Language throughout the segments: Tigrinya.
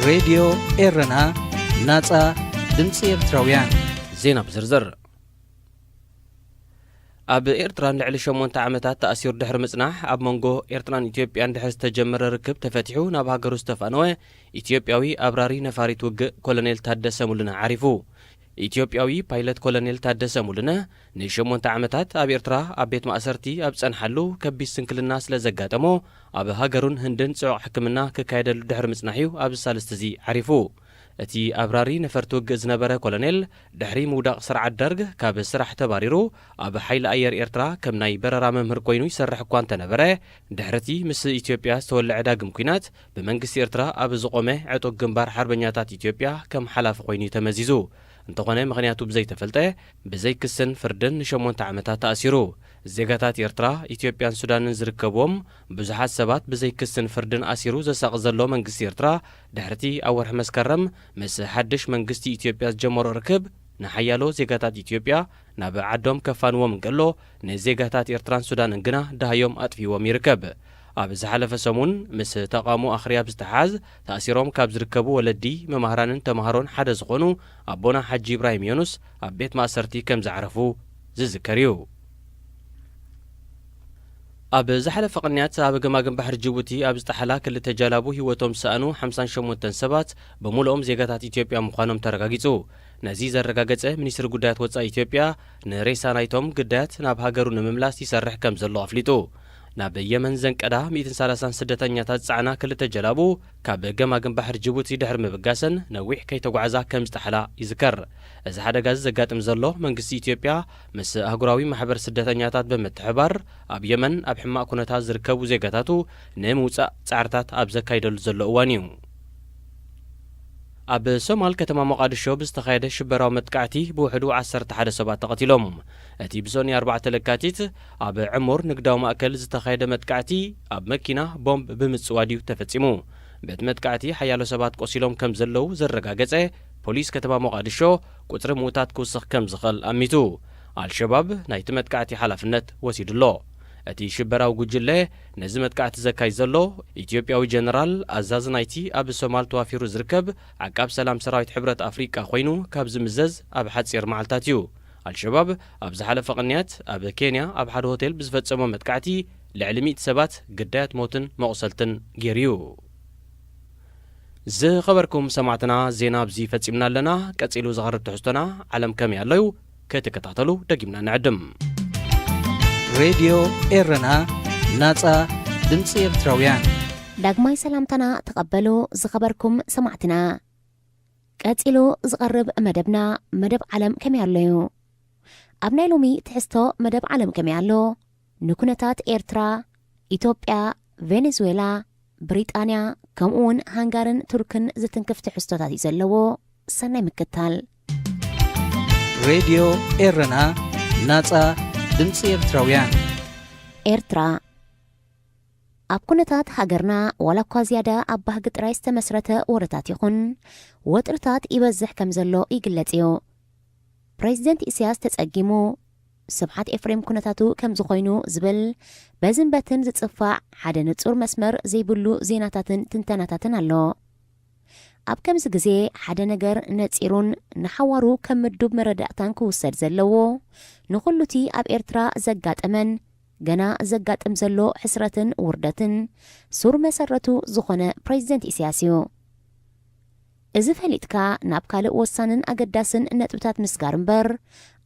ሬድዮ ኤረና፣ ናጻ ድምጺ ኤርትራውያን። ዜና ብዝርዝር። ኣብ ኤርትራ ንልዕሊ ሸሞንተ ዓመታት ተኣሲሩ ድሕሪ ምጽናሕ፣ ኣብ መንጎ ኤርትራን ኢትዮጵያን ድሕሪ ዝተጀመረ ርክብ ተፈቲሑ ናብ ሃገሩ ዝተፋነወ ኢትዮጵያዊ ኣብራሪ ነፋሪት ውግእ ኮሎኔል ታደሰ ሙሉነህ ዓሪፉ። ኢትዮጵያዊ ፓይለት ኮሎኔል ታደሰ ሙሉነህ ንሸሞንተ ዓመታት ኣብ ኤርትራ ኣብ ቤት ማእሰርቲ ኣብ ዝጸንሓሉ፣ ከቢድ ስንክልና ስለ ዘጋጠሞ፣ ኣብ ሃገሩን ህንድን ጽዑቕ ሕክምና ክካየደሉ ድሕሪ ምጽናሕ'ዩ ኣብዚ ሳልስቲ እዚ ዓሪፉ። እቲ ኣብራሪ ነፈርቲ ውግእ ዝነበረ ኮሎኔል፣ ድሕሪ ምውዳቕ ስርዓት ደርግ ካብ ስራሕ ተባሪሩ፣ ኣብ ሓይሊ ኣየር ኤርትራ ከም ናይ በረራ መምህር ኮይኑ ይሰርሕ እኳ እንተነበረ፣ ድሕሪ'ቲ ምስ ኢትዮጵያ ዝተወልዐ ዳግም ኲናት፣ ብመንግስቲ ኤርትራ ኣብ ዝቖመ ዕጡቕ ግንባር ሓርበኛታት ኢትዮጵያ ከም ሓላፊ ኮይኑ እዩ ተመዚዙ። እንተኾነ፣ ምኽንያቱ ብዘይተፈልጠ፣ ብዘይ ክስን ፍርድን ንሸሞንተ ዓመታት ተኣሲሩ። ዜጋታት ኤርትራ፣ ኢትዮጵያን ሱዳንን ዝርከብዎም ብዙሓት ሰባት ብዘይ ክስን ፍርድን ኣሲሩ ዘሳቒ ዘሎ መንግስቲ ኤርትራ፣ ድሕሪ'ቲ ኣብ ወርሒ መስከረም ምስ ሓድሽ መንግስቲ ኢትዮጵያ ዝጀመሮ ርክብ፣ ንሓያሎ ዜጋታት ኢትዮጵያ ናብ ዓዶም ከፋንዎም እንከሎ፣ ንዜጋታት ኤርትራን ሱዳንን ግና ደሃዮም ኣጥፊዎም ይርከብ። ኣብ ዝሓለፈ ሰሙን፣ ምስ ተቓውሞ ኣኽርያ ብዝተሓዝ፣ ተኣሲሮም ካብ ዝርከቡ ወለዲ፣ መማህራንን ተማሃሮን ሓደ ዝኾኑ ኣቦና ሓጂ ኢብራሂም ዮኑስ ኣብ ቤት ማእሰርቲ ከም ዝዓረፉ ዝዝከር እዩ። ኣብ ዝሓለፈ ቅንያት፣ ኣብ ገማግም ባሕሪ ጅቡቲ ኣብ ዝጠሓላ ክልተ ጃላቡ ህይወቶም ዝሰኣኑ ሓምሳን ሸሞንተን ሰባት፣ ብምሉኦም ዜጋታት ኢትዮጵያ ምዃኖም ተረጋጊጹ። ነዚ ዘረጋገጸ ሚኒስትሪ ጉዳያት ወጻኢ ኢትዮጵያ፣ ንሬሳ ናይቶም ግዳያት ናብ ሃገሩ ንምምላስ ይሰርሕ ከም ዘሎ ኣፍሊጡ። ናብ የመን ዘንቀዳ ሚእትን ሰላሳን ስደተኛታት ዝጸዓና ክልተ ጀላቡ፣ ካብ ገማግም ባሕሪ ጅቡቲ ድሕሪ ምብጋሰን፣ ነዊሕ ከይተጓዕዛ ከም ዝጠሓላ ይዝከር። እዚ ሓደጋ እዚ ዘጋጥም ዘሎ፣ መንግስቲ ኢትዮጵያ ምስ ኣህጉራዊ ማሕበር ስደተኛታት ብምትሕባር፣ ኣብ የመን ኣብ ሕማቕ ኩነታት ዝርከቡ ዜጋታቱ ንምውጻእ ጻዕርታት ኣብ ዘካይደሉ ዘሎ እዋን እዩ። ኣብ ሶማል፣ ከተማ ሞቃዲሾ ብዝተኻየደ ሽበራዊ መጥቃዕቲ፣ ብውሕዱ ዓሰርተ ሓደ ሰባት ተቐቲሎም። እቲ ብሰኑይ ኣርባዕተ ለካቲት ኣብ ዕሙር ንግዳዊ ማእከል ዝተኻየደ መጥቃዕቲ፣ ኣብ መኪና ቦምብ ብምጽዋድ እዩ ተፈጺሙ። በቲ መጥቃዕቲ ሓያሎ ሰባት ቆሲሎም ከም ዘለዉ ዘረጋገጸ ፖሊስ ከተማ ሞቃዲሾ፣ ቁጽሪ ምዉታት ክውስኽ ከም ዝኽእል ኣሚቱ። ኣልሸባብ ናይቲ መጥቃዕቲ ሓላፍነት ወሲዱ ኣሎ። እቲ ሽበራዊ ጉጅለ ነዚ መጥቃዕቲ ዘካይድ ዘሎ፣ ኢትዮጵያዊ ጀነራል፣ ኣዛዚ ናይቲ ኣብ ሶማል ተዋፊሩ ዝርከብ ዓቃብ ሰላም ሰራዊት ሕብረት ኣፍሪቃ ኮይኑ ካብ ዝምዘዝ ኣብ ሓጺር መዓልታት እዩ። ኣልሸባብ ኣብ ዝሓለፈ ቅንያት፣ ኣብ ኬንያ ኣብ ሓደ ሆቴል ብዝፈጸሞ መጥቃዕቲ፣ ልዕሊ ሚእቲ ሰባት ግዳያት ሞትን መቑሰልትን ገይሩ እዩ። ዝኸበርኩም ሰማዕትና፣ ዜና ኣብዚ ፈጺምና ኣለና። ቀጺሉ ዝቐርብ ትሕዝቶና፣ ዓለም ከመይ ኣለዩ፣ ክትከታተሉ ደጊምና ንዕድም። ሬድዮ ኤረና፣ ናጻ ድምጺ ኤርትራውያን። ዳግማይ ሰላምታና ተቐበሉ፣ ዝኸበርኩም ሰማዕትና። ቀጺሉ ዝቐርብ መደብና፣ መደብ ዓለም ከመይ ኣሎ እዩ። ኣብ ናይ ሎሚ ትሕዝቶ መደብ ዓለም ከመይ ኣሎ፣ ንኩነታት ኤርትራ፣ ኢትዮጵያ፣ ቬኔዙዌላ፣ ብሪጣንያ፣ ከምኡ እውን ሃንጋርን ቱርክን ዝትንክፍ ትሕዝቶታት እዩ ዘለዎ። ሰናይ ምክታል። ሬድዮ ኤረና፣ ናጻ ድምጺ ኤርትራውያን። ኤርትራ። ኣብ ኩነታት ሃገርና፣ ዋላ እኳ ዝያዳ ኣብ ባህጊ ጥራይ ዝተመስረተ ወረታት ይኹን፣ ወጥርታት ይበዝሕ ከም ዘሎ ይግለጽ እዩ። ፕሬዚደንት ኢሳያስ ተጸጊሙ፣ ስብሓት ኤፍሬም ኩነታቱ ከም ዝኾይኑ ዝብል በዝን በትን ዝጽፋዕ ሓደ ንጹር መስመር ዘይብሉ ዜናታትን ትንተናታትን ኣሎ። ኣብ ከምዚ ግዜ ሓደ ነገር ነጺሩን ንሓዋሩ ከም ምዱብ መረዳእታን ክውሰድ ዘለዎ፣ ንኹሉቲ ኣብ ኤርትራ ዘጋጠመን ገና ዘጋጥም ዘሎ ሕስረትን ውርደትን ሱር መሰረቱ ዝኾነ ፕሬዚደንት ኢሳያስ እዩ። እዚ ፈሊጥካ ናብ ካልእ ወሳንን ኣገዳስን ነጥብታት ምስጋር እምበር፣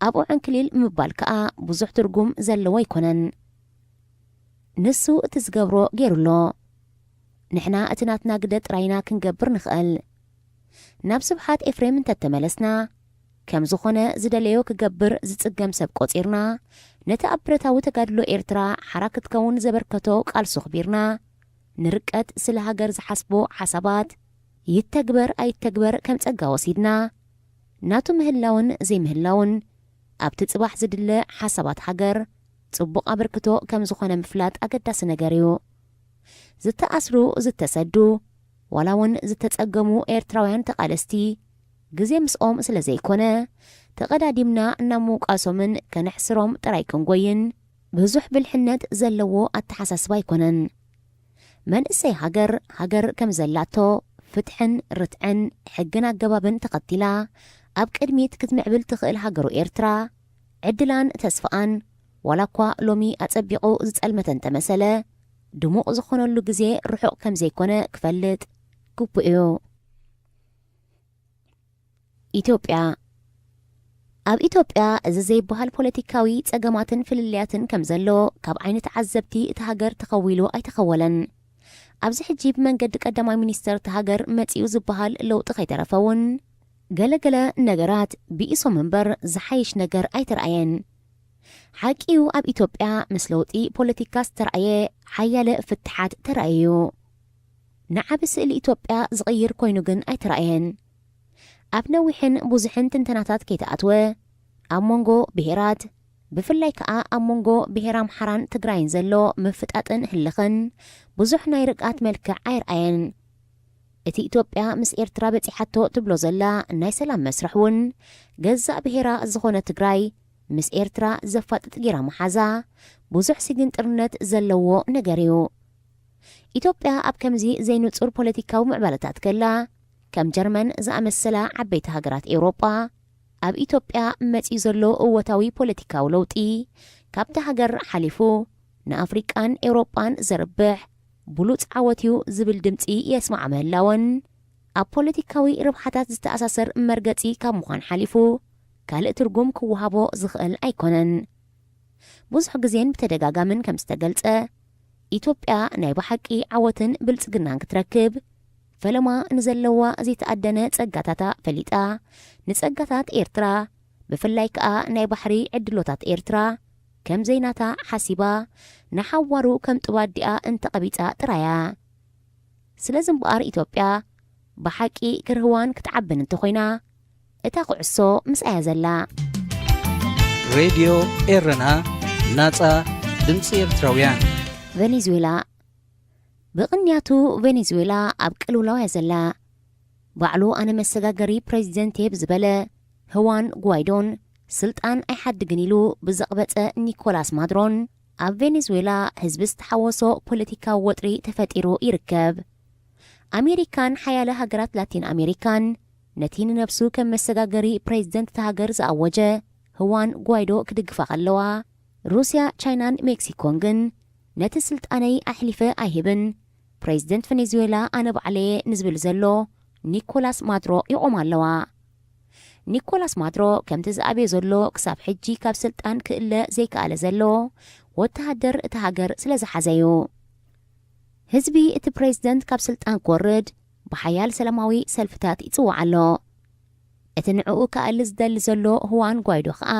ኣብኡ ዕንክሊል ምባል ከኣ ብዙሕ ትርጉም ዘለዎ ኣይኮነን። ንሱ እቲ ዝገብሮ ገይሩ ኣሎ። ንሕና እቲ ናትና ግደ ጥራይና ክንገብር ንኽእል። ናብ ስብሓት ኤፍሬም እንተተመለስና፣ ከም ዝኾነ ዝደለዮ ክገብር ዝጽገም ሰብ ቆጺርና፣ ነቲ ኣብ ብረታዊ ተጋድሎ ኤርትራ ሓራ ክትከውን ዘበርከቶ ቃልሱ ኣኽቢርና፣ ንርቀት ስለ ሃገር ዝሓስቦ ሓሳባት፣ ይተግበር ኣይተግበር ከም ጸጋ ወሲድና፣ ናቱ ምህላውን ዘይምህላውን ኣብቲ ጽባሕ ዝድለ ሓሳባት ሃገር ጽቡቕ ኣበርክቶ ከም ዝኾነ ምፍላጥ ኣገዳሲ ነገር እዩ። ዝተኣስሩ፣ ዝተሰዱ፣ ዋላ እውን ዝተጸገሙ ኤርትራውያን ተቓለስቲ፣ ግዜ ምስኦም ስለ ዘይኮነ፣ ተቐዳዲምና ናብ ምውቃሶምን ከነሕስሮም ጥራይ ክንጎይን ብዙሕ ብልሕነት ዘለዎ ኣተሓሳስባ ኣይኮነን። መንእሰይ ሃገር፣ ሃገር ከም ዘላቶ ፍትሕን ርትዕን ሕግን ኣገባብን ተኸቲላ ኣብ ቅድሚት ክትምዕብል ትኽእል ሃገሩ ኤርትራ፣ ዕድላን ተስፋኣን ዋላ እኳ ሎሚ ኣጸቢቑ ዝጸልመተ እንተመሰለ፣ ድሙቕ ዝኾነሉ ግዜ ርሑቕ ከም ዘይኮነ ክፈልጥ ግቡእ እዩ። ኢትዮጵያ። ኣብ ኢትዮጵያ እዚ ዘይበሃል ፖለቲካዊ ጸገማትን ፍልልያትን ከም ዘሎ ካብ ዓይኒ ተዓዘብቲ እቲ ሃገር ተኸዊሉ ኣይተኸወለን። ኣብዚ ሕጂ ብመንገዲ ቀዳማይ ሚኒስተር እቲ ሃገር መጺኡ ዝበሃል ለውጢ ከይተረፈ እውን፣ ገለገለ ነገራት ብኢሶም እምበር ዝሓይሽ ነገር ኣይተረኣየን። ሓቂ እዩ፣ ኣብ ኢትዮጵያ ምስ ለውጢ ፖለቲካ ዝተራእየ ሓያለ ፍትሓት ተራእዩ። ንዓቢ ስእሊ ኢትዮጵያ ዝቕይር ኮይኑ ግን ኣይተራእየን። ኣብ ነዊሕን ብዙሕን ትንተናታት ከይተኣትወ፣ ኣብ መንጎ ብሄራት፣ ብፍላይ ከኣ ኣብ መንጎ ብሄር ኣምሓራን ትግራይን ዘሎ ምፍጣጥን ህልኽን ብዙሕ ናይ ርግኣት መልክዕ ኣይረኣየን። እቲ ኢትዮጵያ ምስ ኤርትራ በጺሓቶ ትብሎ ዘላ ናይ ሰላም መስርሕ እውን፣ ገዛእ ብሄራ ዝኾነ ትግራይ ምስ ኤርትራ ዘፋጥጥ ጌራ ምሓዛ፣ ብዙሕ ስግንጥርነት ዘለዎ ነገር እዩ። ኢትዮጵያ ኣብ ከምዚ ዘይንጹር ፖለቲካዊ ምዕባለታት ከላ፣ ከም ጀርመን ዝኣመሰላ ዓበይቲ ሃገራት ኤውሮጳ፣ ኣብ ኢትዮጵያ መጺኡ ዘሎ እወታዊ ፖለቲካዊ ለውጢ፣ ካብታ ሃገር ሓሊፉ ንኣፍሪቃን ኤውሮጳን ዘርብሕ ብሉጽ ዓወት እዩ ዝብል ድምጺ የስማዓ ምህላወን፣ ኣብ ፖለቲካዊ ረብሓታት ዝተኣሳሰር መርገጺ ካብ ምዃን ሓሊፉ ካልእ ትርጉም ክወሃቦ ዝኽእል ኣይኮነን። ብዙሕ ግዜን ብተደጋጋምን ከም ዝተገልጸ፣ ኢትዮጵያ ናይ ብሓቂ ዓወትን ብልጽግናን ክትረክብ፣ ፈለማ ንዘለዋ ዘይተኣደነ ጸጋታታ ፈሊጣ፣ ንጸጋታት ኤርትራ፣ ብፍላይ ከኣ ናይ ባሕሪ ዕድሎታት ኤርትራ ከም ዘይናታ ሓሲባ፣ ንሓዋሩ ከም ጡብ ኣዲኣ እንተቐቢጻ ጥራያ። ስለዚ እምበኣር ኢትዮጵያ ብሓቂ ክርህዋን ክትዓብን እንተኾይና፣ እታ ኩዕሶ ምስኣያ ዘላ። ሬድዮ ኤረና፣ ናጻ ድምጺ ኤርትራውያን። ቬኔዙዌላ። ብቕንያቱ ቬኔዙዌላ ኣብ ቅልውላው እያ ዘላ። ባዕሉ ኣነ መሰጋገሪ ፕሬዚደንት እየ ብዝበለ ህዋን ጓይዶን፣ ስልጣን ኣይሓድግን ኢሉ ብዘቕበጸ ኒኮላስ ማድሮን፣ ኣብ ቬኔዙዌላ ህዝቢ ዝተሓወሶ ፖለቲካዊ ወጥሪ ተፈጢሩ ይርከብ። ኣሜሪካን ሓያለ ሃገራት ላቲን ኣሜሪካን ነቲ ንነብሱ ከም መሰጋገሪ ፕሬዚደንት እታ ሃገር ዝኣወጀ ህዋን ጓይዶ ክድግፋ ከለዋ፣ ሩስያ፣ ቻይናን ሜክሲኮን ግን ነቲ ስልጣነይ ኣሕሊፈ ኣይህብን፣ ፕሬዚደንት ቬኔዙዌላ ኣነ ባዕለየ ንዝብል ዘሎ ኒኮላስ ማድሮ ይቖማ ኣለዋ። ኒኮላስ ማድሮ ከምቲ ዝኣብዮ ዘሎ ክሳብ ሕጂ ካብ ስልጣን ክእለ ዘይከኣለ ዘሎ ወተሃደር እታ ሃገር ስለ ዝሓዘ እዩ። ህዝቢ እቲ ፕሬዚደንት ካብ ስልጣን ክወርድ ብሓያል ሰላማዊ ሰልፍታት ይጽዋዕ ኣሎ። እቲ ንዕኡ ክኣሊ ዝደሊ ዘሎ ሁዋን ጓይዶ ከኣ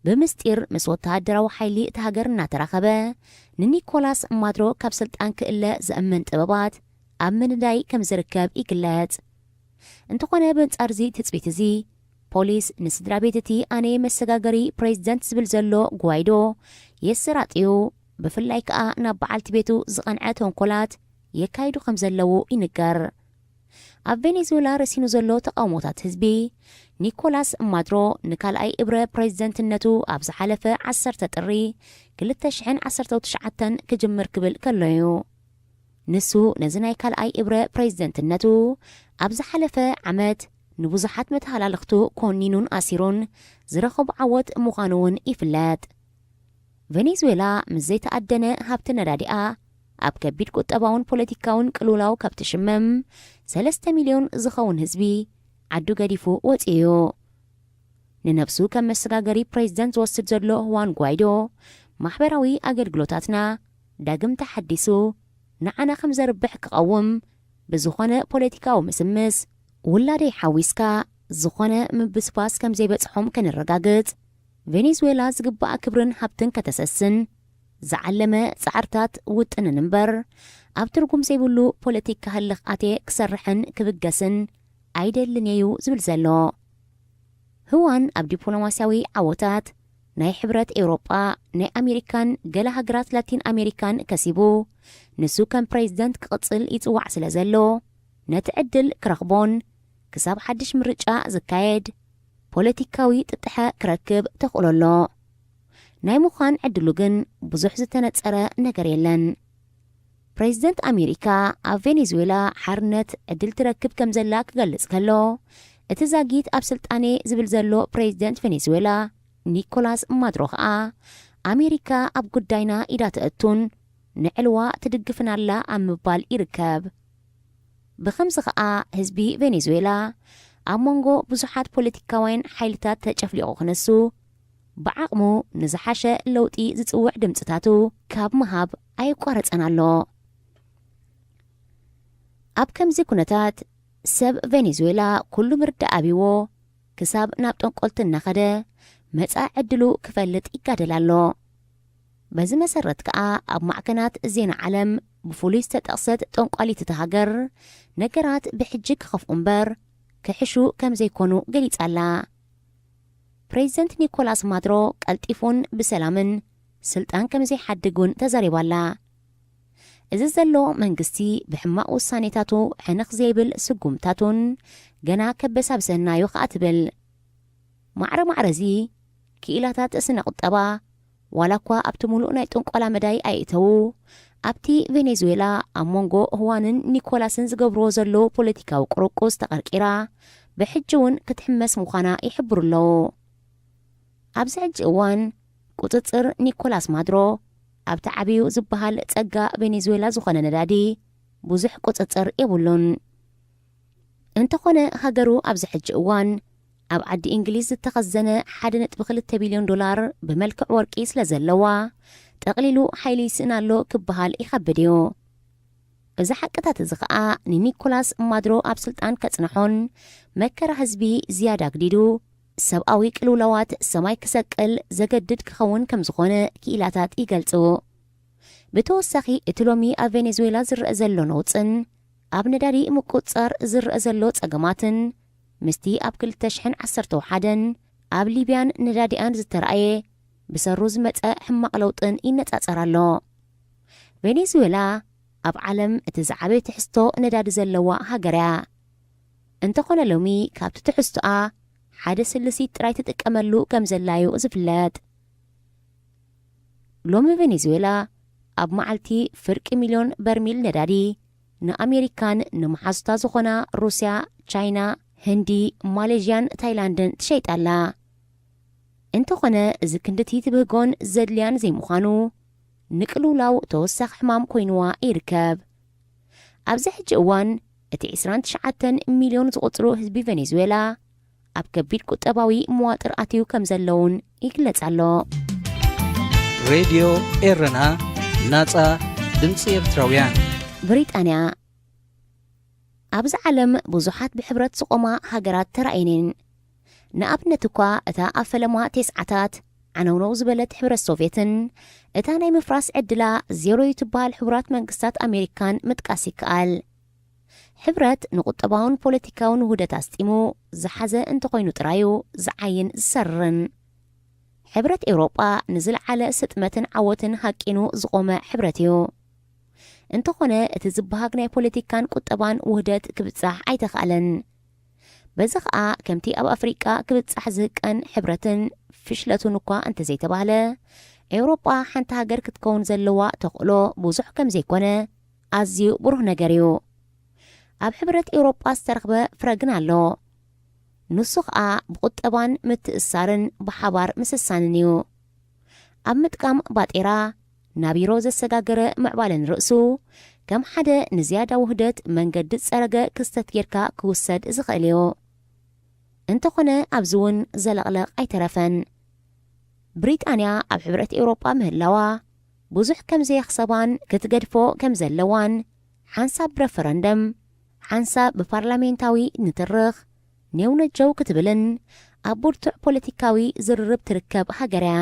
ብምስጢር ምስ ወተሃደራዊ ሓይሊ እታ ሃገር እናተራኸበ ንኒኮላስ ማድሮ ካብ ስልጣን ክእለ ዘእምን ጥበባት ኣብ ምንዳይ ከም ዝርከብ ይግለጽ። እንተኾነ ብኣንጻር እዚ ትጽቢት እዚ፣ ፖሊስ ንስድራ ቤት እቲ ኣነ መሰጋገሪ ፕሬዚደንት ዝብል ዘሎ ጓይዶ የሰራጥዩ፣ ብፍላይ ከኣ ናብ በዓልቲ ቤቱ ዝቐንዐ ተንኮላት የካይዱ ከም ዘለዉ ይንገር። ኣብ ቬኔዙዌላ ረሲኑ ዘሎ ተቓውሞታት ህዝቢ፣ ኒኮላስ ማድሮ ንካልኣይ እብረ ፕሬዚደንትነቱ ኣብ ዝሓለፈ ዓሰርተ ጥሪ ክልተ ሽሕን ዓሰርተ ትሽዓተን ክጅምር ክብል ከሎ እዩ። ንሱ ነዚ ናይ ካልኣይ እብረ ፕሬዚደንትነቱ ኣብ ዝሓለፈ ዓመት ንብዙሓት መተሃላልኽቱ ኮኒኑን ኣሲሩን ዝረኸቡ ዓወት ምዃኑ እውን ይፍለጥ። ቬኔዙዌላ ምስ ዘይተኣደነ ሃብቲ ነዳዲኣ ኣብ ከቢድ ቁጠባውን ፖለቲካውን ቅልውላው ካብ ትሽመም ሰለስተ ሚልዮን ዝኸውን ህዝቢ ዓዱ ገዲፉ ወጺኡ እዩ። ንነብሱ ከም መሰጋገሪ ፕሬዚደንት ዝወስድ ዘሎ ሁዋን ጓይዶ፣ ማሕበራዊ ኣገልግሎታትና ዳግም ተሓዲሱ ንዓና ከም ዘርብሕ ክቐውም፣ ብዝኾነ ፖለቲካዊ ምስምስ፣ ውላደይ ሓዊስካ ዝኾነ ምብስባስ ከም ዘይበጽሖም ከነረጋግጽ፣ ቬኔዙዌላ ዝግባኣ ክብርን ሃብትን ከተሰስን ዝዓለመ ጻዕርታት ውጥንን እምበር፣ ኣብ ትርጉም ዘይብሉ ፖለቲካ ህልኽ ኣትየ ክሰርሕን ክብገስን ኣይደልን እየ'ዩ ዝብል ዘሎ። ህዋን ኣብ ዲፕሎማስያዊ ዓወታት ናይ ሕብረት ኤውሮጳ፣ ናይ ኣሜሪካን ገለ ሃገራት ላቲን ኣሜሪካን ከሲቡ፣ ንሱ ከም ፕሬዚደንት ክቕጽል ይጽዋዕ ስለ ዘሎ፣ ነቲ ዕድል ክረኽቦን ክሳብ ሓድሽ ምርጫ ዝካየድ ፖለቲካዊ ጥጥሐ ክረክብ ተኽእሎ ኣሎ። ናይ ምዃን ዕድሉ ግን ብዙሕ ዝተነጸረ ነገር የለን። ፕሬዚደንት ኣሜሪካ ኣብ ቬኔዙዌላ ሓርነት ዕድል ትረክብ ከም ዘላ ክገልጽ ከሎ፣ እቲ ዛጊት ኣብ ስልጣኔ ዝብል ዘሎ ፕሬዚደንት ቬኔዙዌላ ኒኮላስ ማዱሮ ከኣ፣ ኣሜሪካ ኣብ ጉዳይና ኢዳ ተእቱን ንዕልዋ ትድግፍን ኣላ ኣብ ምባል ይርከብ። ብኸምዚ ከኣ ህዝቢ ቬኔዙዌላ ኣብ መንጎ ብዙሓት ፖለቲካውያን ሓይልታት ተጨፍሊቑ ክነሱ፣ ብዓቕሙ ንዝሓሸ ለውጢ ዝጽውዕ ድምጽታቱ ካብ ምሃብ ኣየቋረጸን ኣሎ። ኣብ ከምዚ ኩነታት፣ ሰብ ቬኔዙዌላ ኩሉ ምርዳእ ኣብይዎ፣ ክሳብ ናብ ጠንቆልቲ እናኸደ መጻኢ ዕድሉ ክፈልጥ ይጋደል ኣሎ። በዚ መሰረት ከኣ፣ ኣብ ማዕከናት ዜና ዓለም ብፍሉይ ዝተጠቕሰት ጠንቋሊት እታ ሃገር፣ ነገራት ብሕጂ ክኸፍኡ እምበር ክሕሹ ከም ዘይኮኑ ገሊጻ ኣላ። ፕሬዚደንት ኒኮላስ ማዱሮ ቀልጢፉን ብሰላምን ስልጣን ከም ዘይሓድግ እውን ተዛሪባ ኣላ። እዚ ዘሎ መንግስቲ ብሕማቕ ውሳኔታቱ ሕንኽ ዘይብል ስጉምታቱን ገና ከበሳብሰና እዩ ከኣ ትብል። ማዕረ ማዕረ እዚ፣ ክኢላታት ስነ ቁጠባ፣ ዋላ እኳ ኣብቲ ሙሉእ ናይ ጥንቆላ መዳይ ኣይእተዉ፣ ኣብቲ ቬኔዙዌላ ኣብ መንጎ ሁዋንን ኒኮላስን ዝገብርዎ ዘለዉ ፖለቲካዊ ቁርቁስ ተቐርቂራ፣ ብሕጂ እውን ክትሕመስ ምዃና ይሕብሩ ኣለዉ። ኣብዚ ሕጂ እዋን፣ ቁጽጽር ኒኮላስ ማዱሮ ኣብቲ ዓብዩ ዝበሃል ጸጋ ቬኔዙዌላ ዝኾነ ነዳዲ ብዙሕ ቁጽጽር የብሉን። እንተኾነ፣ ሃገሩ ኣብዚ ሕጂ እዋን ኣብ ዓዲ እንግሊዝ ዝተኸዘነ ሓደ ነጥቢ ክልተ ቢልዮን ዶላር ብመልክዕ ወርቂ ስለ ዘለዋ፣ ጠቕሊሉ ሓይሊ ይስእን ኣሎ ክበሃል ይኸብድ እዩ። እዚ ሓቅታት እዚ ኸኣ ንኒኮላስ ማዱሮ ኣብ ስልጣን ከጽንሖን መከራ ህዝቢ ዝያዳ ኣግዲዱ፣ ሰብኣዊ ቅልውላዋት ሰማይ ክሰቅል ዘገድድ ክኸውን ከም ዝኾነ ክኢላታት ይገልጹ። ብተወሳኺ፣ እቲ ሎሚ ኣብ ቬኔዙዌላ ዝረአ ዘሎ ነውጽን ኣብ ነዳዲ ምቁጽጻር ዝረአ ዘሎ ጸገማትን፣ ምስቲ ኣብ ክልተ ሽሕን ዓሰርተ ሓደን ኣብ ሊብያን ነዳዲኣን ዝተራእየ ብሰሩ ዝመጸ ሕማቕ ለውጥን ይነጻጸር ኣሎ። ቬኔዙዌላ ኣብ ዓለም እቲ ዝዓበየ ትሕዝቶ ነዳዲ ዘለዋ ሃገር እያ። እንተኾነ፣ ሎሚ ካብቲ ትሕዝቶኣ ሓደ ስልሲት ጥራይ ትጥቀመሉ ከም ዘላ እዩ ዝፍለጥ። ሎሚ ቬኔዙዌላ ኣብ መዓልቲ ፍርቂ ሚልዮን በርሚል ነዳዲ ንኣሜሪካን ንመሓዙታ ዝኾና ሩስያ፣ ቻይና፣ ህንዲ፣ ማሌዥያን ታይላንድን ትሸይጥ ኣላ። እንተኾነ፣ እዚ ክንድቲ ትብህጎን ዘድልያን ዘይምዃኑ፣ ንቅልውላው ተወሳኺ ሕማም ኮይንዋ ይርከብ። ኣብዚ ሕጂ እዋን፣ እቲ ዕስራን ትሽዓተን ሚልዮን ዝቑጽሩ ህዝቢ ቬኔዙዌላ፣ ኣብ ከቢድ ቁጠባዊ መዋጥር ኣትዩ ከም ዘለውን ይግለጽ ኣሎ። ሬድዮ ኤረና፣ ናጻ ድምጺ ኤርትራውያን። ብሪጣንያ፣ ኣብዚ ዓለም ብዙሓት ብሕብረት ዝቖማ ሃገራት ተራእየን እየን። ንኣብነት እኳ፣ እታ ኣብ ፈለማ ተስዓታት ዓነውነው ዝበለት ሕብረት ሶቭየትን፣ እታ ናይ ምፍራስ ዕድላ ዜሮ እዩ ትበሃል ሕቡራት መንግስታት ኣሜሪካን ምጥቃስ ይከኣል። ሕብረት ንቁጠባውን ፖለቲካውን ውህደት ኣስጢሙ ዝሓዘ እንተኾይኑ ጥራዩ ዝዓይን ዝሰርርን። ሕብረት ኤውሮጳ ንዝለዓለ ስጥመትን ዓወትን ሃቂኑ ዝቖመ ሕብረት እዩ። እንተኾነ፣ እቲ ዝበሃግ ናይ ፖለቲካን ቁጠባን ውህደት ክብጻሕ ኣይተኻእለን። በዚ ኸኣ፣ ከምቲ ኣብ ኣፍሪቃ ክብጻሕ ዝህቀን ሕብረትን ፍሽለቱን እኳ እንተዘይተባህለ፣ ኤውሮጳ ሓንቲ ሃገር ክትከውን ዘለዋ ተኽእሎ ብዙሕ ከም ዘይኮነ ኣዝዩ ብሩህ ነገር እዩ። ኣብ ሕብረት ኤውሮጳ ዝተረኽበ ፍረ ግን ኣሎ። ንሱ ኸኣ ብቁጠባን ምትእስሳርን ብሓባር ምስሳንን እዩ። ኣብ ምጥቃም ባጤራ፣ ናቢሮ ዘሰጋገረ ምዕባለን ርእሱ፣ ከም ሓደ ንዝያዳ ውህደት መንገዲ ዝጸረገ ክስተት ጌርካ ክውሰድ ዝኽእል እዩ። እንተኾነ፣ ኣብዚ እውን ዘለቕለቕ ኣይተረፈን። ብሪጣንያ ኣብ ሕብረት ኤውሮጳ ምህላዋ፣ ብዙሕ ከም ዘየኽሰባን ክትገድፎ ከም ዘለዋን፣ ሓንሳብ ብረፈረንደም፣ ሓንሳብ ብፓርላሜንታዊ ንትርኽ ኔውነጀው ክትብልን ኣብ ብርቱዕ ፖለቲካዊ ዝርርብ ትርከብ ሃገር እያ።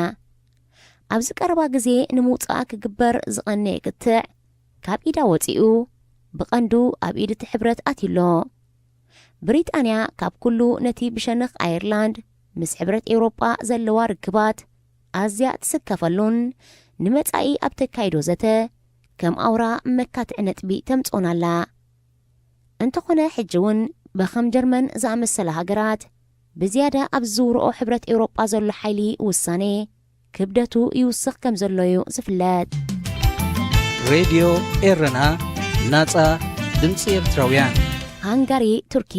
ኣብዚ ቀረባ ግዜ ንምውጻኣ ክግበር ዝቐነየ ክትዕ ካብ ኢዳ ወጺኡ፣ ብቐንዱ ኣብ ኢድ እቲ ሕብረት ኣትዩ ኣሎ። ብሪጣንያ ካብ ኩሉ ነቲ ብሸነኽ ኣየርላንድ ምስ ሕብረት ኤውሮጳ ዘለዋ ርክባት ኣዝያ ትስከፈሉን ንመጻኢ ኣብ ተካይዶ ዘተ ከም ኣውራ መካትዒ ነጥቢ ተምጽኦን ኣላ። እንተኾነ፣ ሕጂ እውን ብኸም ጀርመን ዝኣመሰላ ሃገራት ብዝያዳ ኣብ ዝዝውርኦ ሕብረት ኤውሮጳ ዘሎ ሓይሊ ውሳኔ ክብደቱ ይውስኽ ከም ዘሎ እዩ ዝፍለጥ። ሬድዮ ኤረና፣ ናጻ ድምጺ ኤርትራውያን። ሃንጋሪ፣ ቱርኪ።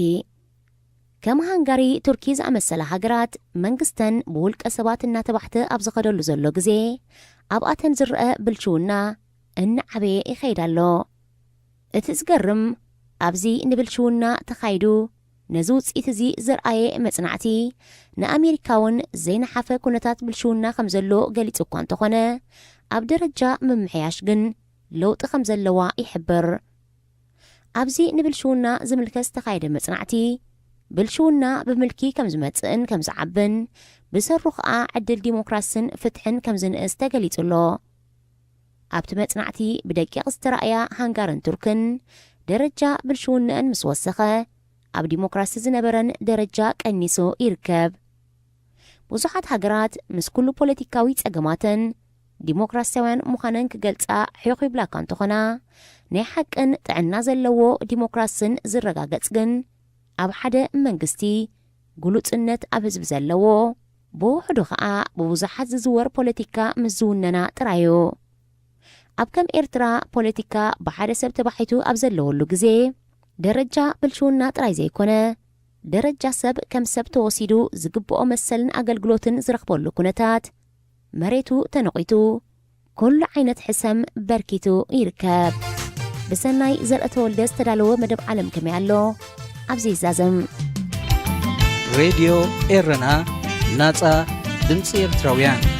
ከም ሃንጋሪ፣ ቱርኪ ዝኣመሰላ ሃገራት መንግስተን ብውልቀ ሰባት እናተባሕተ ኣብ ዝኸደሉ ዘሎ ግዜ፣ ኣብኣተን ዝረአ ብልሽውና እናዓበየ ይኸይድ ኣሎ። እቲ ዝገርም፣ ኣብዚ ንብልሽውና ተኻይዱ ነዚ ውፅኢት እዚ ዘርኣየ መጽናዕቲ፣ ንኣሜሪካ እውን ዘይነሓፈ ኩነታት ብልሽውና ከም ዘሎ ገሊጹ እኳ እንተኾነ፣ ኣብ ደረጃ ምምሕያሽ ግን ለውጢ ከም ዘለዋ ይሕብር። ኣብዚ ንብልሽውና ዝምልከት ዝተኻየደ መጽናዕቲ፣ ብልሽውና ብምልኪ ከም ዝመጽእን ከም ዝዓብን፣ ብሰሩ ኸኣ ዕድል ዲሞክራስን ፍትሕን ከም ዝንእስ ተገሊጹ ኣሎ። ኣብቲ መጽናዕቲ ብደቂቕ ዝተራእያ ሃንጋርን ቱርክን፣ ደረጃ ብልሽውንአን ምስ ወሰኸ፣ ኣብ ዲሞክራሲ ዝነበረን ደረጃ ቀኒሱ ይርከብ። ብዙሓት ሃገራት ምስ ኩሉ ፖለቲካዊ ጸገማተን ዲሞክራስያውያን ምዃነን ክገልጻ ሕዮኽ ይብላካ እንተኾና፣ ናይ ሓቅን ጥዕና ዘለዎ ዲሞክራስን ዝረጋገጽ ግን ኣብ ሓደ መንግስቲ ግሉጽነት ኣብ ህዝቢ ዘለዎ፣ ብውሕዱ ኸኣ ብብዙሓት ዝዝወር ፖለቲካ ምስ ዝውነና ጥራይ እዩ። ኣብ ከም ኤርትራ ፖለቲካ ብሓደ ሰብ ተባሒቱ ኣብ ዘለወሉ ግዜ፣ ደረጃ ብልሽውና ጥራይ ዘይኮነ፣ ደረጃ ሰብ ከም ሰብ ተወሲዱ ዝግብኦ መሰልን ኣገልግሎትን ዝረኽበሉ ኩነታት፣ መሬቱ ተነቒቱ፣ ኩሉ ዓይነት ሕሰም በርኪቱ ይርከብ። ብሰናይ ዘርአ ተወልደ ዝተዳለወ መደብ ዓለም ከመይ ኣሎ? ኣብዚ ይዛዘም። ሬድዮ ኤረና፣ ናጻ ድምጺ ኤርትራውያን።